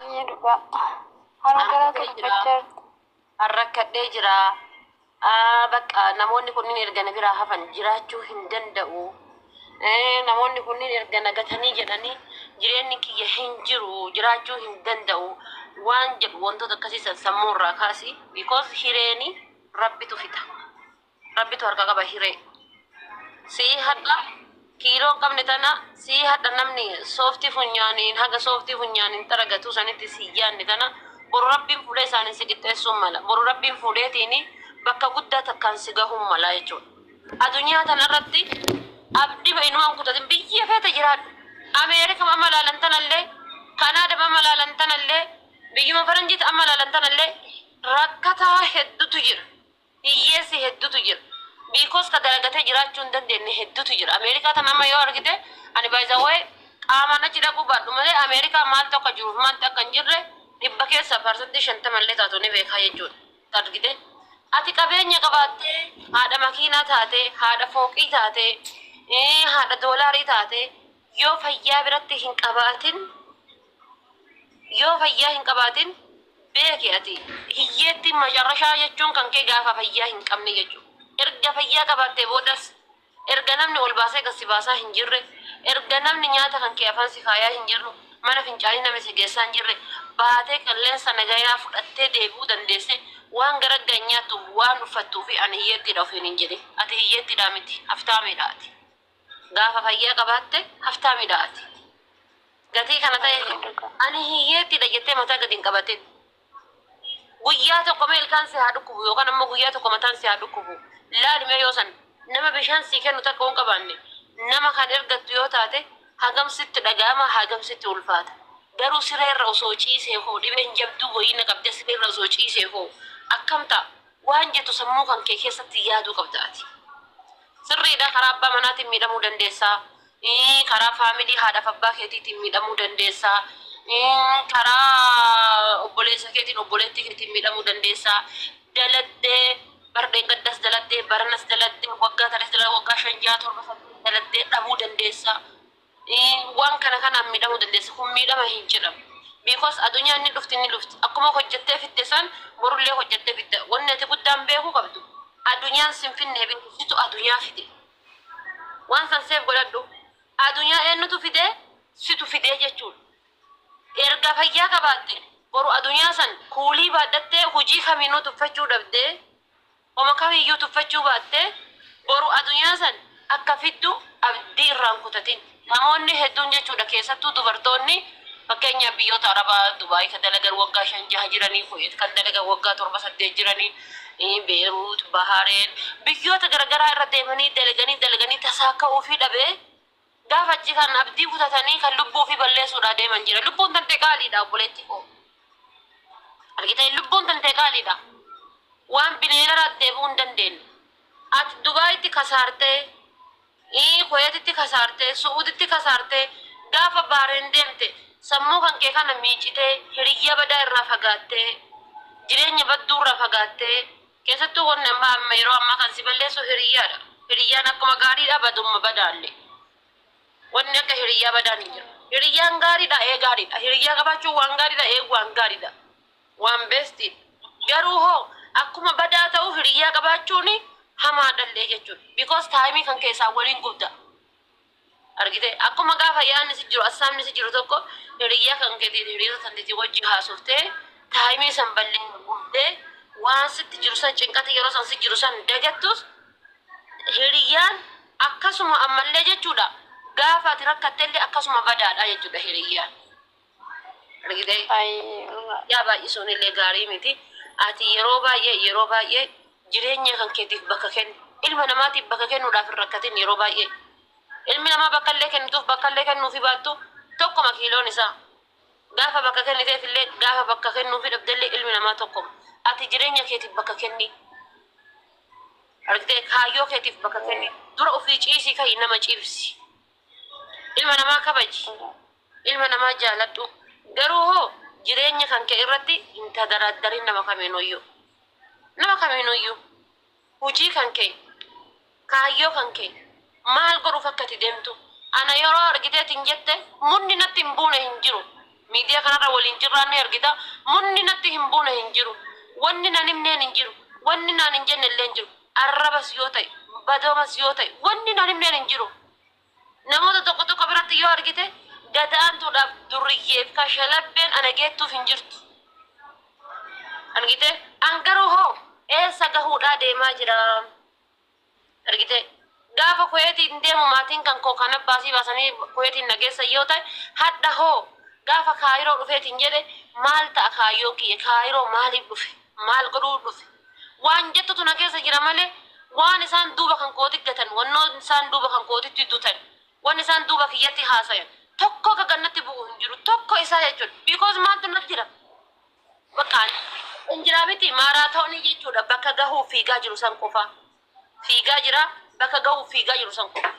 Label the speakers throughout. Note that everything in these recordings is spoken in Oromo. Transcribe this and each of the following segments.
Speaker 1: Eeyyee dhugaa. Anuu
Speaker 2: An
Speaker 1: garaa kee
Speaker 2: rakkadhee jira.
Speaker 1: dubbachaa jirta.
Speaker 2: An rakkadhee jira. Bakka namoonni kunniin erga na biraa hafan jiraachuu hin danda'u. Namoonni kunniin erga na gatanii jedhanii jireenyi kiyya hin jiru, jiraachuu hin danda'u waan jedhu wantoota akkasii san sammuu irraa kaasi. Because hireeni Rabbitu fida. Rabbitu harka qaba hiree. Sii hadha kiiloo hin qabne tana, sii hadha namni sooftii funyaaniin haga sooftii funyaaniin xaragatu sanitti si yaanne tana, boru Rabbiin fuudhee isaaniin si qixxeessuun mala. Boru Rabbiin fuudheetiin bakka guddaa takkaan si gahuun mala jechuudha. Adunyaa tana irratti abdima inumaa hin kutatin, biyya feete jiraadhu. Ameerikama amma laalan tanallee, Kanaadama amma laalan tanallee, biyyuma faranjiiti amma laalan tanallee rakkataa heddutu jira. Hiyyeessi heddutu jira. Because ka dalagatee jiraachuu hin dandeenne heddutu jira. Ameerikaa tana amma yoo argite, ani by the way qaamaan achi dhaquu baadhu malee, Ameerikaa maaltu akka jiruuf maaltu akka hin jirre dhibba keessa 50% illee taatu ni beekaa jechuudha. Argite? Ati qabeenya qabaattee, haadha makiinaa taatee, haadha fooqii taatee, haadha doolaarii taatee, yoo fayyaa biratti hin qabaatin, yoo fayyaa hin qabaatin, beeki ati hiyyeettiin macarrashaa jechuun kan kee gaafa fayyaa hin qabne jechuudha. Erga fayyaa qabaattee boodas, erga namni ol baasee gad si baasaa hin jirre, erga namni nyaata kan kee afaan si kaayaa hin jirre, mana fincaanii namni si geessaa hin jirre, baatee qilleensa nagayaa fudhattee deebi'uu dandeesse, waan gara nyaattuuf waan uffattuu fi ani hiyyeettiidha ofiin hin jedhin. Ati hiyyeettiidhaa miti, haftaamiidha ati. Gaafa fayyaa qabaatte haftaamiidha ati. Gatii kana ta'e ani hiyyeettiidha jettee mataa gadi hin qabatin. Guyyaa tokko mee ilkaan si haa dhukkubu yookaan ammoo guyyaa tokko mataan si haa dhukkubu. Laali mee, yoo san nama bishaan sii kennu takka hin qabaanne, nama kan ergattu yoo taate, hagam sitti dhaga'ama, hagam sitti ulfaata? Garuu siree irra osoo ciisee hoo, dhibeen jabduu wayii na qabdee siree irra osoo ciisee hoo akkam ta'a waan jettu sammuu kan kee keessatti yaaduu qabda ati. Sirriidha, karaa abbaa manaatiin miidhamuu dandeessa. Karaa family haadhaaf abbaa keetiitiin miidhamuu dandeessa. Karaa obboleessa keetiin, obboleettii keetiin miidhamuu dandeessa. Daladdee bardeen gaddas daladdee, baranas daladdee, waggaa tanis daladdee, waggaa 5, 6, 7, 8 daladdee dhabuu dandeessa. Waan kana kanaan miidhamuu dandeessa. Kun miidhama hin jedhamu. Because adunyaan ni dhufti, ni dhufti. Akkuma hojjettee fidde san borullee hojjettee fidda. Wanni ati guddaan beekuu qabdu, adunyaan sin finnee beeku, situ adunyaa fide. Waan san seef godhadhu. Adunyaa eenyutu fidee? Situ fidee jechuudha. Erga fayyaa qabaatte, boru adunyaa san kuulii baadhattee, hojii kamiinuu tuffachuu dhabdee, homa kamiyyuu tuffachuu baattee, boru adunyaa san akka fiddu abdii irraan kutatin. Namoonni hedduun jechuudha, keessattuu dubartoonni, fakkeenyaaf biyyoota Arabaa Dubaay kan dalagan waggaa 5 jaha jiranii, Kuweet kan dalagan waggaa 7 8 jiranii, Beeruut, Bahareen, biyyoota garagaraa irra deemanii dalaganii dalaganii tasaa ka'uufii dhabee, gaafa achi kan abdii kutatanii kan lubbuu ofii balleessuudhaa deeman jira. Lubbuun tantee qaaliidha, obboleetti koo. Argitee, lubbuun tantee qaaliidha. Waan bineelarraa deebi'uu hin dandeenye. Ati Dubaayitti kasaartee, Kuweetitti kasaartee, Su'uuditti kasaartee, gaafa Baareen deemte sammuu kan kee kana miicitee, hiriyyaa badaa irraa fagaattee, jireenya badduu irraa fagaattee, keessattuu wanni amma amma yeroo ammaa kan si balleessu hiriyyaadha. Hiriyyaan akkuma gaariidha, badumma badaalle. Wanni akka hiriyyaa badaan hin jiru. Hiriyyaan gaariidha, ee gaariidha. Hiriyyaa qabaachuun waan gaariidha, ee waan gaariidha. Waan bestiidha. Garuu hoo akkuma badaa ta'u hiriyyaa qabaachuun hamaadhallee jechuudha. Because time kan keessaa waliin gubda. Argitee, akkuma gaafa yaadni si jiru, assaabni si jiru tokko, hiriyyaa kan keetiin, hiriyoota tanteetii wajji haasoftee time san ballee gubdee, waan sitti jiru san, cinqati yeroo san si jiru san dagattus, hiriyyaan akkasuma ammallee jechuudha. Gaafa ati rakkattellee akkasuma badaadha jechuudha hiriyyaan. Argitee? Yaa baay'isuun illee gaarii miti. Ati yeroo baay'ee, yeroo baay'ee jireenya kan keetiif bakka kenni. Ilma namaatiif bakka kennuudhaaf hin rakkatin yeroo baay'ee. Ilmi namaa bakka illee kennituuf, bakka illee kennuufi baattu, tokkuma kiiloon isaa. Gaafa bakka kenniteef illee, gaafa bakka kennuufi dhabdellee, ilmi namaa tokkuma. Ati jireenya keetiif bakka kenni. Argitee, kaayyoo keetiif bakka kenni. Dura ofii ciisii ka'i, nama ciibsi. Ilma namaa kabaji. Ilma namaa jaaladhu. Garuu hoo jireenya kan kee irratti hin tadaraaddarin nama kamiinuyyuu. Nama kamiinuyyuu. Hojii kan kee, kaayyoo kan kee, maal godhuuf akka ati deemtu. Ana yeroo argiteetiin jette munni natti hin buune hin jiru. Miidiyaa kanarra waliin jirraan ni argita. Munni natti hin buune hin jiru. Wanni nan himneen hin jiru. Wanni naan hin jenne illee hin jiru. Arrabas yoo ta'e, badoomas yoo ta'e, wanni naan himneen hin jiru. Namoota tokko tokko biratti yoo argite, gadaantuudhaaf durriyyeef kashalabbeen ana geettuuf hin jirtu. Argite? An garuu hoo eessa gahuudhaa deemaa jira? Argite? Gaafa Kuweetiin deemu maatiin kan koo kan abbaasii baasanii Kuweetiin na geessan yoo ta'e, hadha hoo gaafa Kaayiroo dhufeetiin jedhe maal ta'a kaayyoon kiyya? Kaayiroo maaliif dhufe? Maal godhuu dhufe? Waan jettutu na keessa jira malee waan isaan duuba kan kooti gatan, wannoo isaan duuba kan kootitti dutan, waan isaan duuba kiyyatti haasayan tokko akka gannatti bu'u hin jiru. Tokko isaa jechuudha. Because maaltu natti jira? Bakka injiraa miti, maaraatoonii jechuudha. Bakka gahuuf fiigaa jiru san qofa. Fiigaa jira, bakka gahuuf fiigaa jiru san qofa.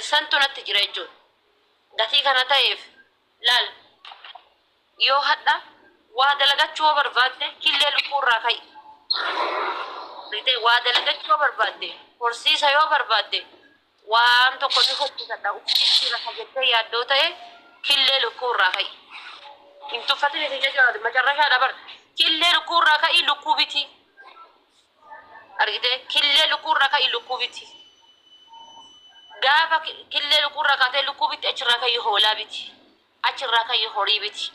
Speaker 2: Santu natti jira jechuudha. Gatii kana ta'eef, laal, yoo hadha waa dalagachuu yoo barbaadde, killee lukkuurraa ka'i. Waa dalagachuu yoo barbaadde, horsiisa yoo barbaadde, waan tokko ni hojjetadha, uffitti rafa jettee yaaddoo ta'e, killee lukkuurraa ka'i. Hin tuffatin isin jechuudha, macarrashaa dabar. Killee lukkuurraa ka'i, lukkuu biti. Argitee, killee lukkuurraa ka'i, lukkuu biti. Gaafa killee lukkuurraa kaatee lukkuu bitti, achirraa ka'i hoolaa biti. Achirraa ka'i horii biti.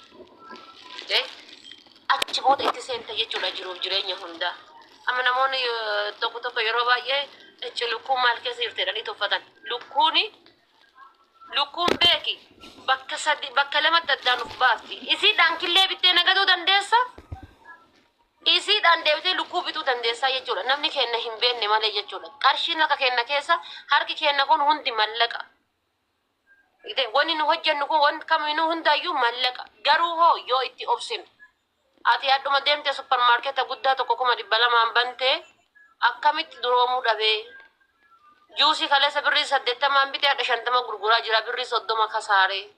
Speaker 2: Achi booda itti seenta jechuudha jiruuf jireenya hundaa. Amma namoonni tokko tokko yeroo baay'ee ecci lukkuun maal keessa jirti jedhanii tuffatan. Lukkuuni, lukkuun beeki, bakka sadi, bakka lamatti addaan uf baafti. Isiidhaan killee bittee nagaduu dandeessa. Isiidhaan deebitee lukkuu bituu dandeessaa jechuudha. Namni keenya hin beekne malee jechuudha. Qarshiin harka keenya keessa, harki keenya kun hundi mallaqa. Wanni nu hojjennu kun, wanti kamiinuu hundaayyuu mallaqa. Garuu hoo yoo itti obsine. Ati hadhuma deemtee suppermaarkeeta guddaa tokko 200,000 bantee akkamitti duroomuu dhabee? Juusii kaleessa birrii 80n bitee hadha 50 gurguraa jira, birrii 30 kasaaree.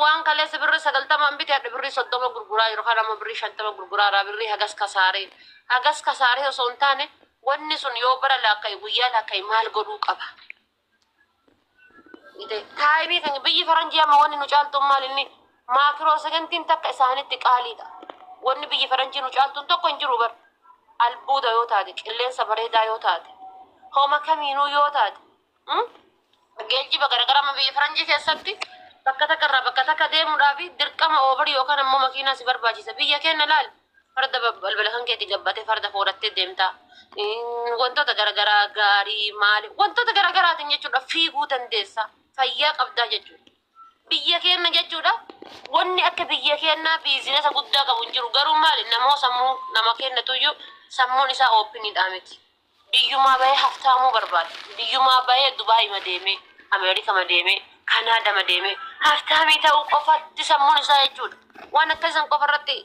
Speaker 2: Waan kaleessa birrii 90n bitee hadha birrii 30 gurguraa jiru kan ammoo birrii 50 gurguraa jira, birrii hagas kasaaree. Hagas kasaaree osoo hin taane, wanni sun yoo bara laakka'i, guyyaa laakka'i, maal godhuu qaba? Time kan biyyi faranjii amma wanni nu caaltuun maal inni micro secondiin takka isaanitti qaaliidha. Wanni biyyi faranjii nu caaltuun tokko hin jiru bar. Albuuda yoo taate, qilleensa bareedaa yoo taate, homa kamiinuu yoo taate, geejjiba garagaraa amma biyya faranjii keessatti bakka takka irraa bakka takka deemuudhaaf dirqama Uber yookaan ammoo makiinaa si barbaachisa. Biyya keenya laal, farda balbala kan keetti gabbatee farda foodhattee deemta. Wantoota garagaraa, gaarii maali, wantoota garagaraatiin jechuudha fiiguu dandeessa. Fayyaa qabdaa jechuudha. Biyya keenya jechuudha, wanni akka biyya keenyaa business guddaa qabu hin jiru. Garuu maali, namoo sammuu nama kennatuyyuu sammuun isaa openiidhaa miti. Biyyumaa bahee haftaamuu barbaada. Biyyumaa bahee Dubaayima deemee, Ameerikama deemee, Kanaadama deemee haftaamii ta'uu qofatti sammuun isaa jechuudha. Waan akka isan qofa irratti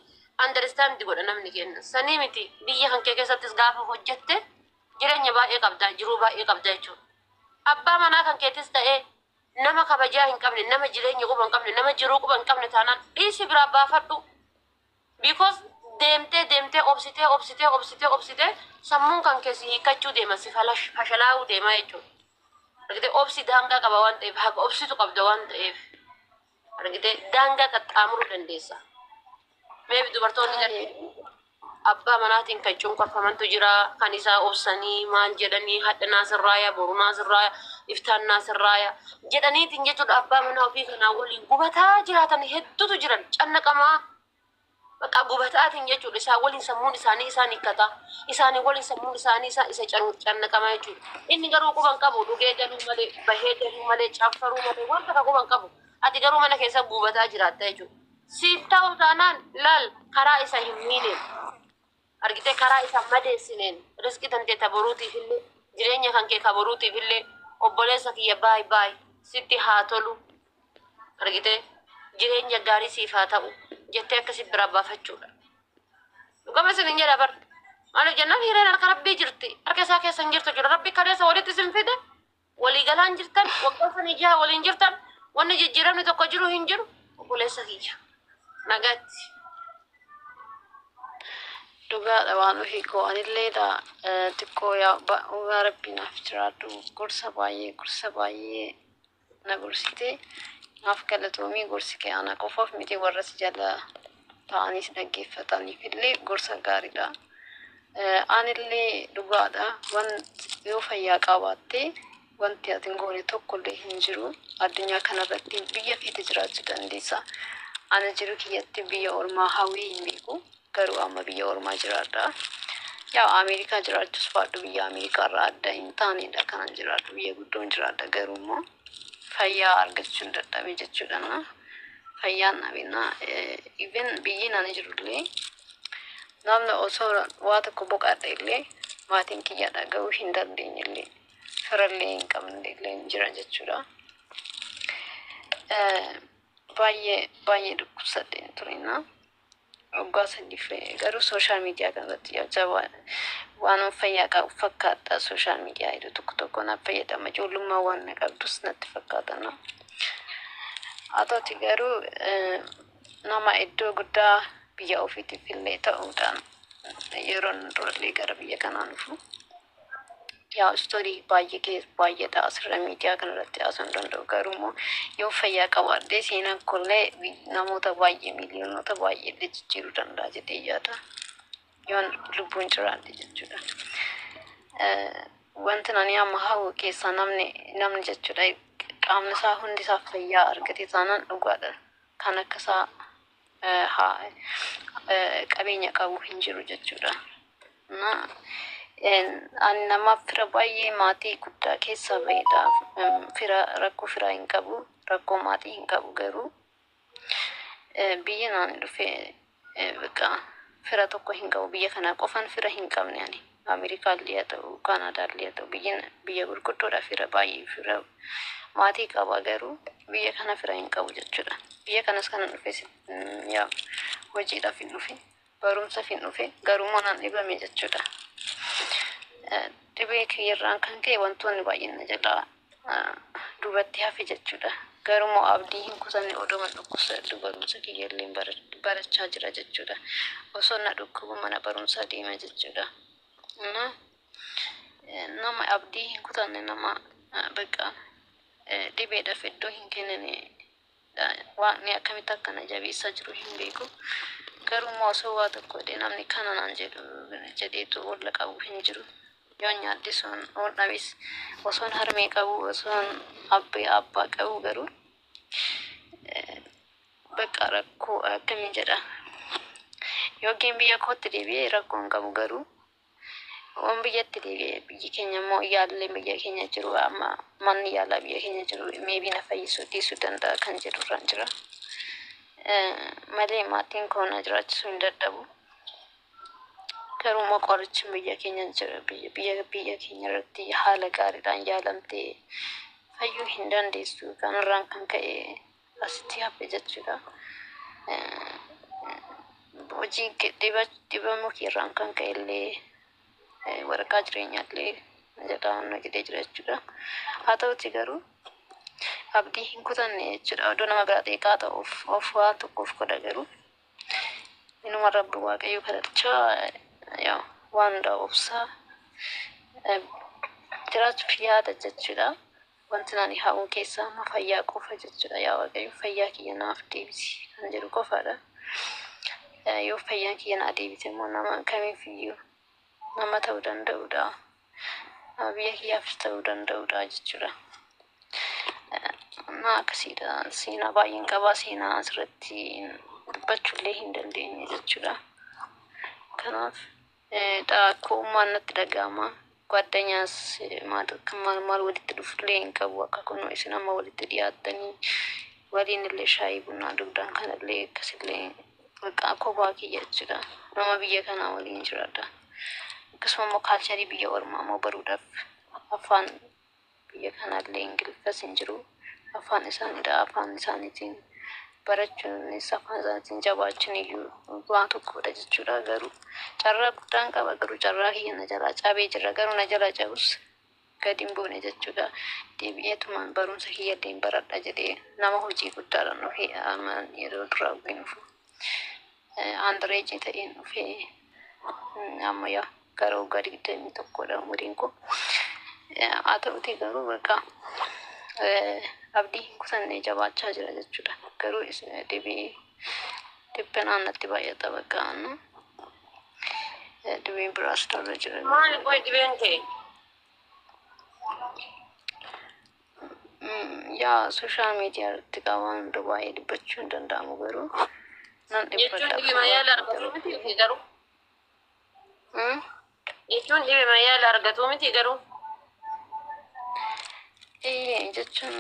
Speaker 2: understand godha namni kenna. Sanii miti, biyya kan kee keessattis gaafa hojjette jireenya baay'ee qabda, jiruu baay'ee qabda jechuudha. Abbaa manaa kan keetis ta'ee nama kabajaa hin qabne, nama jireenya quba hin qabne, nama jiruu quba hin qabne taanaan dhiisi, biraa baafadhu. Because deemtee deemtee, obsitee obsitee obsitee obsitee, sammuun kan keessi hiikkachuu deema, si fashalaa'uu deema jechuudha. Argitee, obsi daangaa qaba waan ta'eef, haga obsitu qabda waan ta'eef, argitee, daangaa qaxxaamuruu dandeessa. Maybe dubartoonni gadi abbaa manaatiin kan cunqurfamantu jira, kan isaa obsanii maal jedhanii, hadha naasirraaya, boru naasirraaya, iftaan naasirraaya jedhaniitiin jechuudha, abbaa manaa ofii kanaa waliin gubataa jiraatan hedduutu jiran, cannaqamaa bakka gubataatiin jechuudha. Isaan waliin sammuun isaanii isaan hiikkata, isaanii waliin sammuun isaanii isa cannaqamaa jechuudha. Inni garuu quban qabu, dhugee galuu malee, bahee galuu malee, caffaruu malee, wanta ka quban qabu. Ati garuu mana keessa gubataa jiraatta jechuudha. Siif ta'u taanaan, laal, karaa isa hin miineen, argitee, karaa isa madeessineen, riskii tantee taboruutiif illee, jireenya kan kee kaboruutiif illee, obboleessa kiyya, baay baay, sitti haa tolu, argitee, jireenya gaarii siif haa ta'u jettee akkasi biraa baafachuudha. Dhugama isin hin jedha bar. Maaliif jennaan, hireen harka rabbii jirti. Harka isaa keessa hin jirtu jira. Rabbi kaleessa walitti isin fide, walii galaan jirtan, waggaa sanii jaha waliin jirtan, wanni jijjiiramni tokko jiru hin jiru, obboleessa kiyya. Nagaatti.
Speaker 3: Dhugaadha, waan ofii koo, anillee xiqqoo yaa dhugaa rabbii naaf jiraadhu, gorsa baay'ee, gorsa baay'ee na gorsite. Naaf galatoomii, gorsi kee ana qofaaf miti, warra si jala ta'anis dhaggeeffataniif illee gorsa gaariidha. Anillee dhugaadha, wanti yoo fayyaa qabaatte wanti ati hin goone tokkollee hin jiru. Addunyaa kanarratti biyya feete jiraachuu dandeessa. Ana jiru kiyyatti biyya ormaa hawwii hin beeku, garuu amma biyya ormaa jiraadha. Yaa Ameerikaa jiraachuus baadhu, biyya Ameerikaa irraa adda hin taanedha kanan jiraadhu, biyya guddoon jiraadha, garuu immoo fayyaa argachuu hin dadhabe jechuudha. Na fayyaan dhabina. Even biyyi ani jirullee namni osoo waa tokko boqadhe illee maatiin kiyya dhaga'uu hin dandeenye illee, firallee hin qabne illee hin jira jechuudha. Baay'ee baay'ee dhukkubsadheen turena. Waggaa 3 garuu social media kanarratti jabaa waan fayyaa qabu fakkaata. Social media yeroo tokko tokko naaf fayyadama, ijoollummaa waan na qabdus natti fakkaata. Haa ta'uti garuu nama iddoo guddaa biyya ofiitiif illee ta'uudhaan yeroon durallee gara biyya kanaa dhufu, yaa story baay'ee baay'eedha, asirra miidiyaa kanarratti haasa'uu hin danda'u. Garuu immoo yoo fayyaa qabaadhe seenaan kollee namoota baay'ee, miiliyoonota baay'ee illee jijjiiruu danda'a jedhee yaada, yoon lubbuun jiraadhe jechuudha. Wanti ani amma hawwu keessaa namni jechuudha qaamni isaa hundi isaa fayyaa argate taanaan, dhugaadha, kan akka isaa qabeenya qabu hin jiru jechuudha. Ani nama fira baay'ee, maatii guddaa keessa bahedha. Fira rakkoo firaa hin qabu, rakkoo maatii hin qabu, garuu biyya naan dhufe bakka fira tokko hin qabu. Biyya kana qofan fira hin qabne ani. Ameerikaallee haa ta'u, Kaanaadaallee haa ta'u, biyya biyya gurguddoodha, fira baay'ee, fira maatii qaba, garuu biyya kana fira hin qabu jechuudha. Biyya kanas kanan dhufe yaa hojiidhaaf hin dhufe, barumsaaf hin dhufe, garuu manaan dhibame jechuudha. Dhibee kiyyarraan kan ka'e wantoonni baay'een na jalaa duubatti hafe jechuudha. Garuu immoo abdii hin kutanne, odoo dhukkubsadhu barumsa kiyyallee barachaa jira jechuudha. Osoo na dhukkubu mana barumsaa deema jechuudha. Nama abdii hin kutanne, nama bakka dhibeedhaaf iddoo hin kennine, waaqni akkamitti akka na jabeessaa jiru hin beeku. Garuu immoo osoo waa tokko godhee namni kana naan jedhu jedheetu olla qabu hin jiru. Yoon nyaadhe sun oon dhabes, osoon harmee qabu, osoon abbee abbaa qabu, garuu bakka rakkoo akkamiin jedha, yookiin biyya kootti deebi'ee rakkoo hin qabu, garuu waan biyyatti deebi'ee biyyi keenya immoo yaallee biyya keenya jiru, amma manni yaalaa biyya keenya jiru maybe na fayyisuu dhiisuu danda'a kan jedhurraan jira. Malee maatiin koo na jiraachisuu hin dadhabu. Garuu immoo qorichi biyya keenya jira, biyya keenya irratti haala gaariidhaan yaalamtee fayyuu hin dandeessu. Kanarraan kan ka'e asitti hafe jechuudha. Hojii dhibamuu kiyyarraan kan ka'e illee waraqaa jireenyaa illee jedhaa jedhee jira jechuudha. Haa ta'uti garuu abdii hin kutanne jechuudha. Odoo nama biraa xiqqaa ta'uuf of waan tokkoof godha, garuu inuma Rabbi Waaqayyo kadhachaa, yaa waan hundaa obsaa jiraachuuf yaada jechuudha. Wanti ani hawwu keessaa amma fayyaa qofa jechuudha. Yaa Waaqayyo, fayyaa kiyya naaf deebisi kan jedhu qofaadha. Yoo fayyaan kiyya naa deebise immoo nama kamiifiyyuu nama ta'uu danda'udha. Nama biyya kiyyaafis ta'uu danda'udha jechuudha. Na akkasiidha. Seenaa baay'een qabaa, seenaa asirratti dubbachuullee hin dandeenye jechuudha. Kanaaf rakkoommaan natti dhaga'ama. Gwaaddanyaas maal maal maal walitti dhufullee hin qabu, akka kun isin amma walitti dhiyaattanii waliin illee shaayii bunaa dhugdan kanallee akkasillee bakka kophaa kiyya jechuudha. Nama biyya kanaa waliin jiraadha. Akkasuma immoo culture biyya ormaa immoo baruudhaaf afaan biyya kanallee Ingiliffas hin jiru. Afaan isaaniidha. Afaan isaaniitiin barachuunis, afaan isaaniitiin jabaachuun iyyuu waan tokkodha jechuudha. Garuu carraa guddaan qaba, garuu carraa kiyya na jalaa cabee jira. Garuu na jalaa cabus gadi hin buune jechuudha. Deebi'eetumaan barumsa kiyyallee baradha jedhee nama hojii guddaadhaan dhufee, amma yeroo duraa dhufu underage ta'een dhufee, amma yaa gara waggaa 21dha umuriin koo. Haa ta'uti garuu bakka Abdii hin kutanne, jabaachaa jira jechuudha. Garuu dhibee dhiphinaan natti baay'ata bakka anna. Dhibeen biraas darra jira.
Speaker 2: Maali qoy dhibeen kee?
Speaker 3: Yaa, social media irratti qaban hunda baay'ee dubbachuu hin danda'amu, garuu nan
Speaker 2: Jechuun
Speaker 3: dhiphadha.
Speaker 2: dhibee yaala argatu miti garuu. Jechuun dhibee yaala argatu miti garuu.
Speaker 3: Ee, jechuun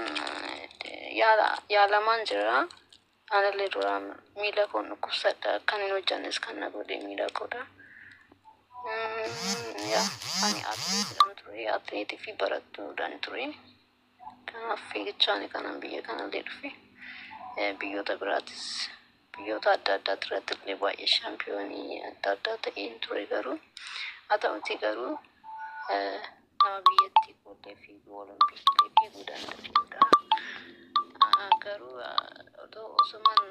Speaker 3: yaala yaalamaan jira. Anallee duraan miila koon dhukkubsadha. Kan hin hojjannes kan na godhe miila koodha. Yaa, ani atileetiidhaan ture. Atileetii fi barattuudhaan ture. Kanaaf fiigichaan kanan biyya kanallee dhufe. Biyyoota biraatis, biyyoota adda addaa irratti illee baay'ee shaampiyoonii adda addaa ta'een ture, garuu haa ta'uti garuu nama biyyattii koollee fiiguu, olompikii fiiguu danda'udha. Garuu otoo osuman